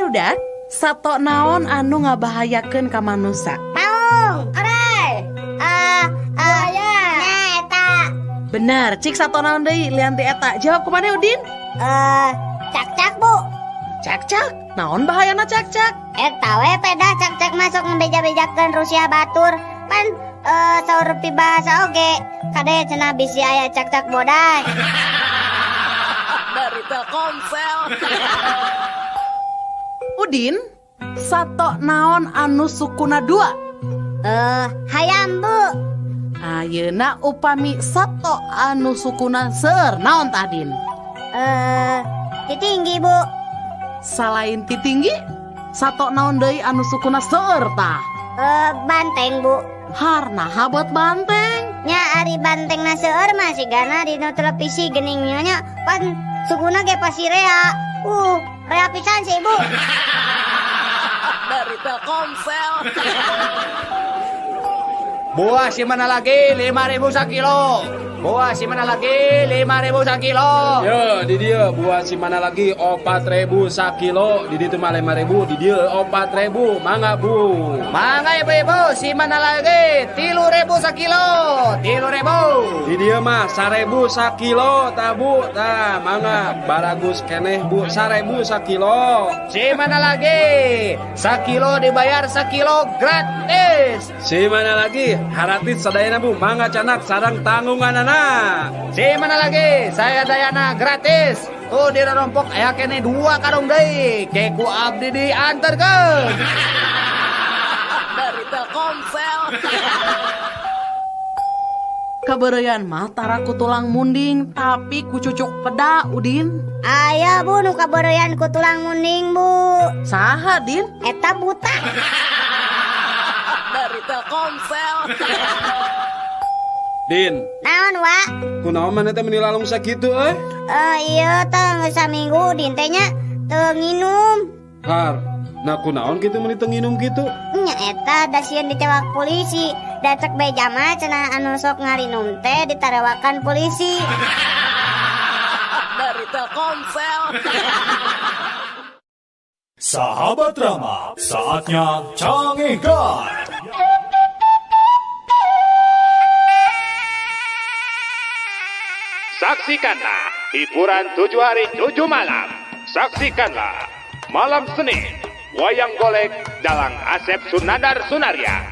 Barudak, sato naon anu ngabahayakeun ka manusa? Maung, orai. Ah, ah, nya eta. Bener, cik sato naon deui lian ti eta? Jawab kumaha, Udin? Eh, cakcak, Bu. Cakcak. Naon bahayana cakcak? Eta we pedah cakcak masuk ngebeja-bejakeun Rusia batur. Pan saur bahasa oge. Kade cenah bisi aya cakcak bodas. Dari Telkomsel. Udin, sato naon anu sukuna dua? Eh, hayam, Bu. Ayeuna upami sato anu sukuna seueur, naon tah, Din? Eh, titinggi, Bu. Salain titinggi, sato naon deui anu sukuna seueur tah? Eh, banteng, Bu. Har, naha buat banteng? Nya ari banteng na seueur mah sigana dina televisi geuning nya, pan sukuna ge pasti rea. Rea pisan sih, Bu. Dari Telkomsel. Buah si mana lagi 5.000 sakilo. Buah si mana lagi 5.000 sakilo. Yo, di dieu buah si mana lagi 4.000 sakilo, di ditu mah 5.000, di dieu 4.000, mangga, Bu. Mangga, ibu-ibu, si mana lagi 3.000 sakilo, 3.000. Di dieu mah 1.000 sakilo, tah, Bu, tah mangga baragus keneh, Bu, 1.000 sakilo. Si mana lagi sakilo dibayar sakilo gratis. Si mana lagi haratis sadayana, Bu, mangga canak sareng tanggunganana. Si mana lagi saya dayana gratis. Tuh di rompok aya keneh 2 karung deui. Ke ku abdi diantarkeun. Dari Telkomsel. Kabeureuyan mah tara ku tulang munding, tapi ku cucuk peda, Udin. Aya, Bu, nu kabeureuyan ku tulang munding, Bu. Saha, Din? Eta buta. Dari Telkomsel. Din. Naon, Wa? Kunaon maneh teh meni lalung sakitu euy? Eh, iya teh geus saminggu Din teh nya teu nginum. Har, nah kunaon kitu meni teu nginum kitu? Nya eta da sieun ditewak polisi. Da cek beja mah cenah anu sok ngarinum teh ditarewakan polisi. Dari Telkomsel. Sahabat Rama, saatnya Cangehgar. Saksikanlah hiburan 7 hari 7 malam. Saksikanlah malam Senin, Wayang Golek Dalang Asep Sunandar Sunarya.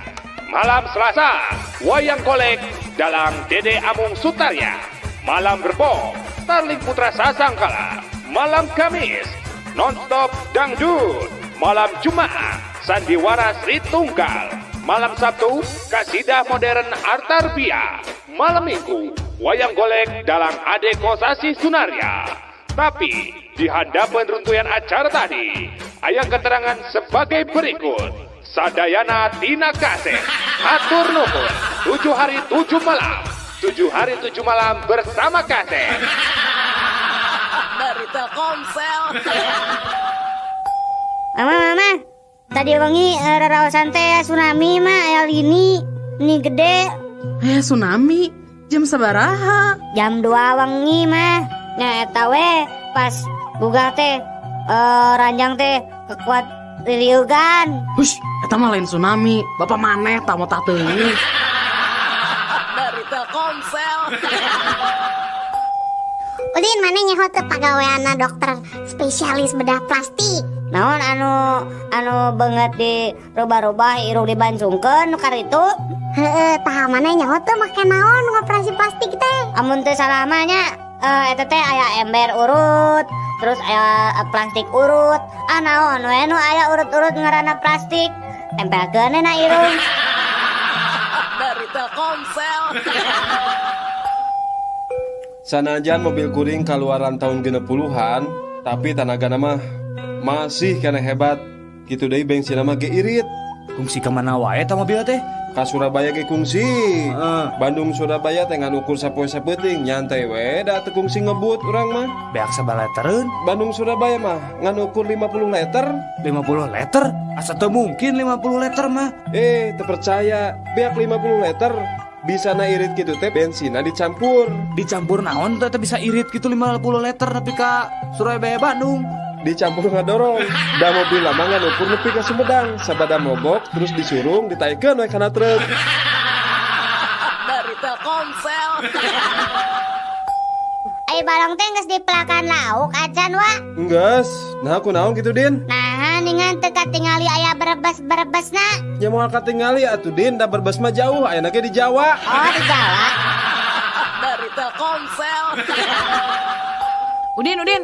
Malam Selasa, Wayang Golek Dalang Dede Amung Sutarya. Malam Rebo, Starling Putra Sasangkala. Malam Kamis, Nonstop Dangdut. Malam Jumat, Sandiwara Sri Tunggal. Malam Sabtu, Kasidah Modern Artarbia. Malam Minggu, Wayang Golek Dalang Ade Kosasi Sunarya. Tapi di hadapan runtuyan acara tadi, ayang keterangan sebagai berikut. Sadayana Tina Kaset, hatur nuhun, 7 hari 7 malam, 7 hari 7 malam bersama Kaset. Dari Telkomsel. Mama, mama, tadi wengi raraosan teh tsunami mah aya lini, ini gede. Eh, tsunami? Jam sabaraha? Jam 2 wengi mah. Nah, eta we pas gugah teh ranjang teh kekuat liliugan. Hush, eta mah lain tsunami. Bapak maneh tah mau tah teuing. Dari Telkomsel. Udin, mana nyaho teu pagaweanna dokter spesialis bedah plastik? Naon anu beungeut di rubah-rubah irung dibancungkeun nu karitu? Heeh, tah mana nyaho teu make naon ngoperasi plastik teh? Amun teu salah mah nya, eta teh aya ember urut, terus aya plastik urut. Ah naon we nu aya urut-urut ngaranna plastik, tempelkeun na irung. Dari Telkomsel. Sanajan mobil kuring kaluaran tahun 60-an, tapi tanagana mah masih kena hebat. Gitu deui bensin mah ge irit. Kungsi kemana wae ta mobil teh? Ka Surabaya ge kungsi. Bandung Surabaya teh ngan ukur sapoe sapeuting, nyantai we da teu kungsi ngebut urang mah. Beak sabaraha litereun? Bandung Surabaya mah ngan ukur 50 liter. 50 liter? Asa teu mungkin 50 liter mah. Eh, teu percaya. Beak 50 liter. Bisa na irit gitu teh bensinna dicampur. Dicampur naon teh bisa irit gitu 50 liter tapi ka Surabaya Bandung. Dicampur ngadorong. Da mobil lama ngan ukur nepi ka Sumedang, sabada mogok terus disurung ditaikeun we kana truk. Dari Telkomsel. Ai balong teh geus dipelakan lauk acan wa. Enggeus, nah kunaon kitu Din? Nah, ningan teu katingali aya berebes-berebesna. Ya moal katingali atuh Din, da Brebes mah jauh, ayeuna ge di Jawa. Oh, di Jawa. Dari Telkomsel. Udin, Udin,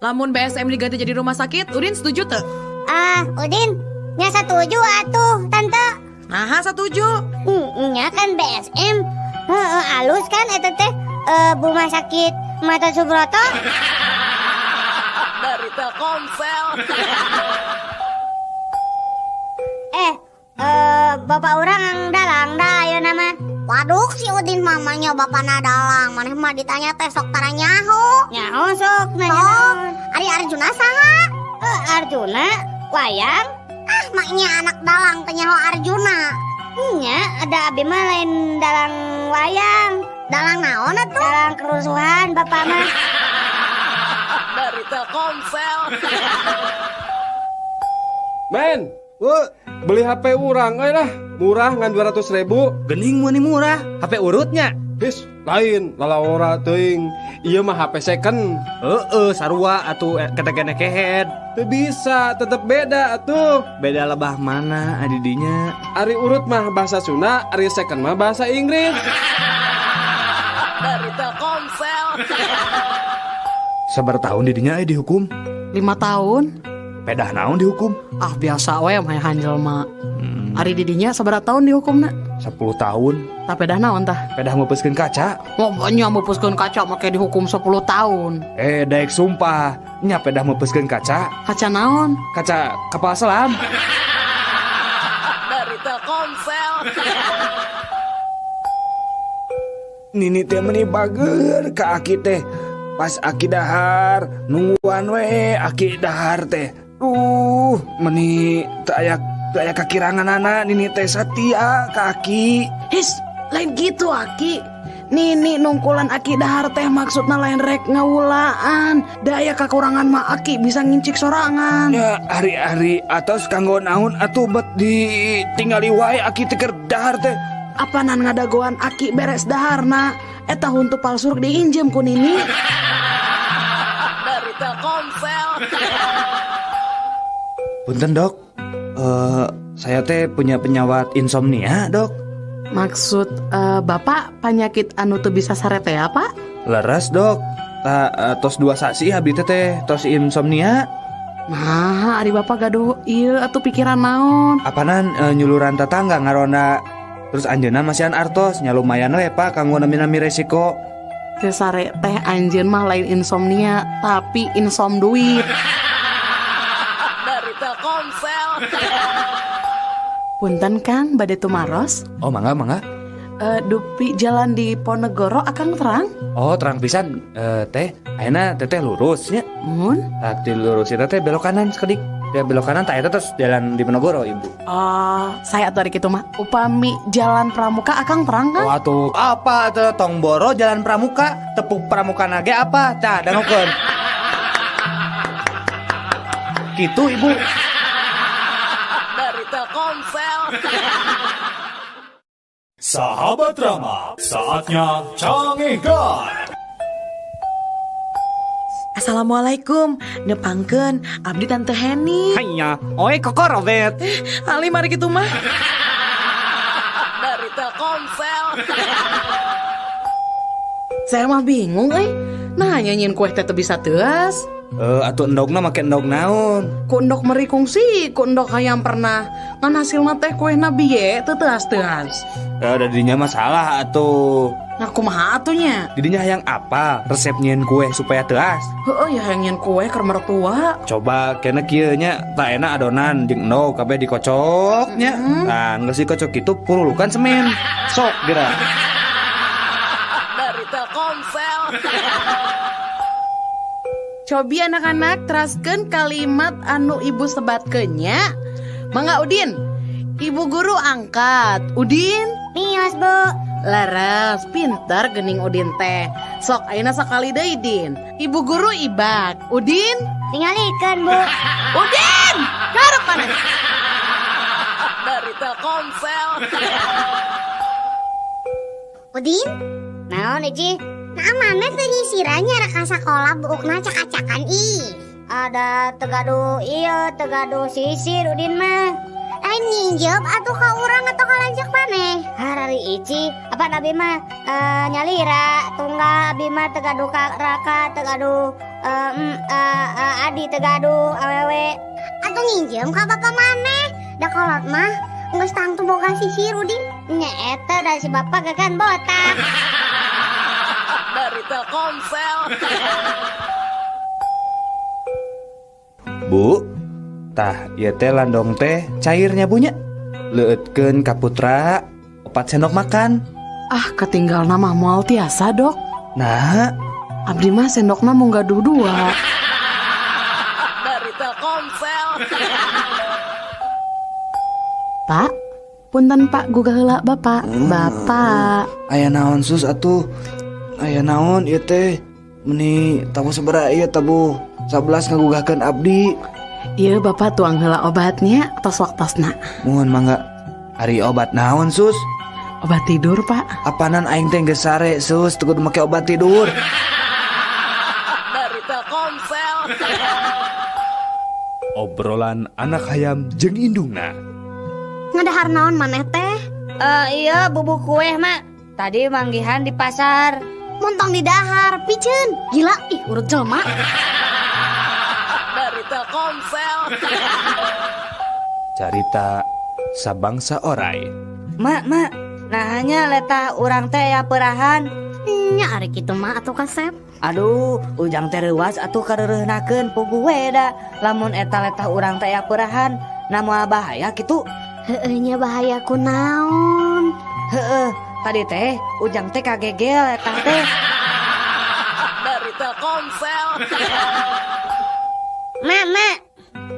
lamun BSM diganti jadi rumah sakit, Udin setuju teu? Ah, Udin, nya setuju atuh, Tante. Nah, setuju. Nya kan BSM. Heeh, alus kan eta teh rumah sakit Mata Subroto. Dari Telkomsel. Bapak urang dalang dah ayeuna mah. Waduh, si Udin mamanya bapana dalang. Maneh mah ditanya teh sok tara nyaho. Nyaho sok nanya. Sok, ari Arjuna saha? Arjuna wayang. Ah, maknya anak dalang teh nyaho Arjuna. Nya, ada abi mah lain dalang wayang. Dalang naon atuh? Dalang kerusuhan bapak mah. Dari Telkomsel. Men, beli HP urang euy lah. Murah ngan 200.000. Gening meuni murah, HP urutnya. His, lain lalawora teuing. Ieu mah HP second. Heeh, sarua atuh ketekene kehed. Teu bisa, tetep beda atuh. Beda lebah mana adidinya? Ari urut mah bahasa Sunda, ari second mah bahasa Inggris. Dari Telkomsel. Sabar tahun didinya dihukum? 5 tahun. Pedah naon dihukum? Ah biasa we mah jelema. Ari didinya sabaraha tahun dihukumna? 10 tahun. Tah pedah naon tah? Pedah meupeuskeun kaca. Nya meupeuskeun kaca make dihukum 10 tahun. Daek sumpah, nya pedah meupeuskeun kaca. Kaca naon? Kaca kapal selam. Dari Telkomsel. Nini teh meuni bager ka aki teh. Pas aki dahar, nungguan we aki dahar teh. Meni teu aya kakiranganana nini teh satia ka aki. His, lain gitu aki. Nini nungkulan aki dahar teh maksudna lain rek ngawulaan. Da aya kakurangan mah aki bisa ngincik sorangan. Ya ari-ari atos kanggo naon atuh bet ditingali wae aki teh keur dahar teh. Apanan ngadagoan aki beres daharna? Eta huntu palsu diinjem ku Nini. Dari Telkomsel. Punten dok, saya teh punya penyawat insomnia dok. Maksud bapak penyakit anu teu bisa sare teh apa? Leres dok, tos 2 sasi abdi teh tos insomnia. Nah, ari bapak gaduh ieu atuh pikiran naon? Apanan nyuluran tetangga ngaronda. Terus anjeunna masihan artos, nya lumayan we Pak kanggo nami-nami resiko. Teu sare teh anjeun mah lain insomnia, tapi insom duit. Dari Telkomsel. Punten Kang, bade tumaros? Oh, mangga mangga. Dupi jalan di Ponegoro akang terang? Oh, terang pisan. Teh, ayeuna teteh lurus nya. Mun? Tah lurus eta teh belok kanan sakedik. Ya belok kanan tak eta terus jalan di Ponegoro ibu. Oh, saya atuh ari kitu mah. Upami jalan Pramuka akang terang kan? Oh atuh, apa atuh tong boro jalan Pramuka, tepuk Pramuka nage apa? Tah dangukeun. Kitu ibu. Dari Telkomsel. Sahabat Rama, saatnya Cangehgar. Assalamualaikum, nepangkeun abdi Tante Heni. Hanya, oi koko Robert. Ali mari kitu mah. Dari Telkomsel. Saya mah bingung euy. Nah, nyanyiin kue teh teu bisa teuas. Atuh endogna make endog naon? Ku endog meri kungsi, ku endog hayam pernah. Ngan hasilna teh kuehna biye teu teuas-teuas. Da dinya masalah atuh. Nah kumaha atuh nya? Didinya hayang apa resep nyieun kue supaya teuas? Heueuh ya hayang nyieun kue keur mertua. Coba kena kieu nya, tah enak adonan jeung endog kabeh dikocok nya. Nah, geus dikocok kitu purulukan semen. Sok geura. Dari Telkomsel. Cobi anak-anak teraskeun kalimat anu ibu sebatkeun nya. Mangga Udin. Ibu guru angkat. Udin? Mios, Bu. Leres, pintar gening Udin teh. Sok ayeuna sakali deui Din. Ibu guru ibak. Udin? Ningalikeun, Bu. Udin, karep maneh. Dari Telkomsel. Udin, Naon Ici? Nah maneh teu nyisiran nya rek ka sakola buukna cak-cakan ih. Ada tegadu iya, tegadu sisir Udin mah. Lain nginjep atuh ka urang atau ka lanceuk maneh. Harari Ici, apa abi mah nyalira tunggal abi mah tegadu ka raka tegadu adi tegadu awewe. Atuh nginjem ka bapak maneh. Da kolot mah geus tangtu boga sisir Udin. Nya eta da si bapak gagan botak. Dari Telkomsel. Bu, tah ieu teh landong teh cairnya bunya. Leueutkeun ka putra 4 sendok makan. Ah, ketinggal nama moal tiasa, Dok. Nah, abdi mah sendokna mung gaduh 2. Dari Telkomsel. Pak, punten Pak gugah heula Bapak. Bapak. Aya naon sus atuh? Aya naon ieu teh? Meni tabuh sabaraha ieu tabuh 11 ngagugahkeun abdi. Ieu Bapak tuang heula obatnya tos waktosna. Muhun mangga. Ari obat naon sus? Obat tidur, Pak. Apanan aing teh geus sare sus, teu kudu make obat tidur. Dari Telkomsel. Obrolan anak hayam jeung indungna. Ngadahar naon maneh teh? Iya bubuk kue, Mak. Tadi manggihan di pasar. Montong di dahar, piceun. Gila, ih urut jelema. Dari Telkomsel. Carita sabangsa orai. Mak, mak, nah hanya letah urang teh ya perahan. Nya ari kitu mah atuh kasep. Aduh, ujang teh reuas atuh kareureunahkeun puguh we da. Lamun eta letah urang teh ya perahan, na moal bahaya kitu. Heueuh nya bahaya kunaon? Heueuh, tadi teh ujang teh kagegel letah teh. Dari Telkomsel. Mak, mak,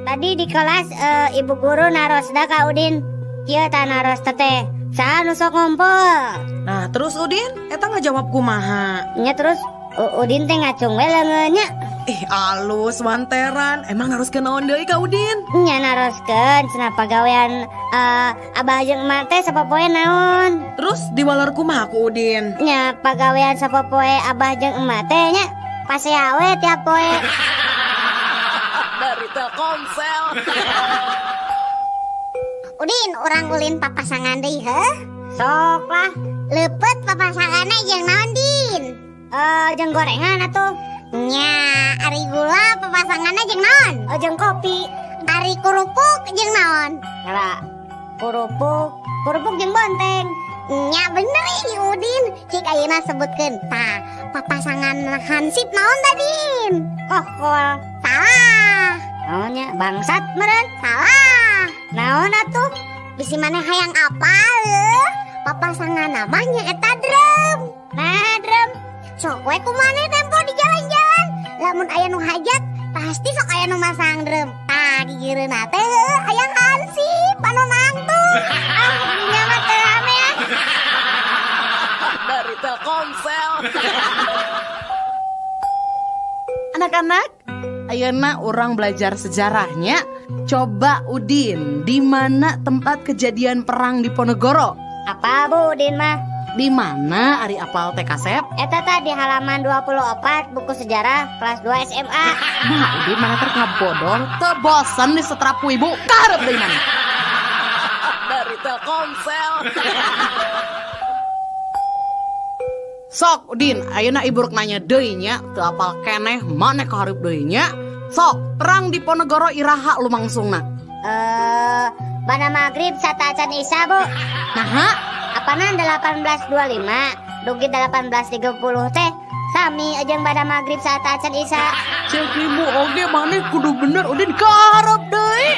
tadi di kelas ibu guru narosda ka Udin. Kieu tah naros teh. Saha nu sok ngompol? Nah, terus Udin, eta ngajawab kumaha? Nya terus Udin teh ngacung we leungeun nya. Ih, alus wanteran. Emang naroskeun naon deui ka Udin? Nya naroskeun cenah pagawean abah jeung emak teh sapopoe naon. Terus diwaler kumaha ku Udin? Nya pagawean sapopoe abah jeung emak teh nya pasea we tiap poe. Dari Telkomsel. Udin, urang ulin papasangan deui heuh? Sok lah. Leupeut papasanganna jeung naon, Din? Jeung gorengan atuh. Nya, ari gula papasanganna jeung naon? Jeung kopi. Ari kerupuk jeung naon? Kala kerupuk jeung bonteng. Nya bener ih Udin. Cik ayeuna sebutkeun. Tah, papasangan hansip naon tadin? Kokol. Salah. Naonnya bangsat meureun? Salah. Naon atuh? Bisi maneh hayang apal heuh? Papasangan namanya eta drum. Nah, drum. Sok we ku maneh tempo di jalan-jalan. Lamun aya nu hajat, pasti sok aya nu masang drum. Tah gigireunna teh heuh aya hansip anu nangtung. Ah, dinya mah teu rame ah. Dari Telkomsel. Anak-anak, ayeuna urang belajar sejarahnya. Coba Udin, di mana tempat kejadian perang Diponegoro? Apa Bu Udin mah? Di mana ari apal teh kasep? Eta tadi halaman 24 buku sejarah kelas 2 SMA. Nah, Udin mana ter ngabodor, teu bosen disetrap ku ibu. Karep deui mana? Dari Telkomsel. Sok Udin, ayeuna ibu rek nanya deui nya, teu apal keneh maneh kahareup deui nya. Sok, perang Diponegoro iraha lumangsungna? Bana maghrib sateuacan Isya, Bu. Naha? Apanan 1825 dugi 1830 teh sami jeung bada maghrib sateuacan Isya. Cek ibu oge maneh kudu bener Udin kahareup deui.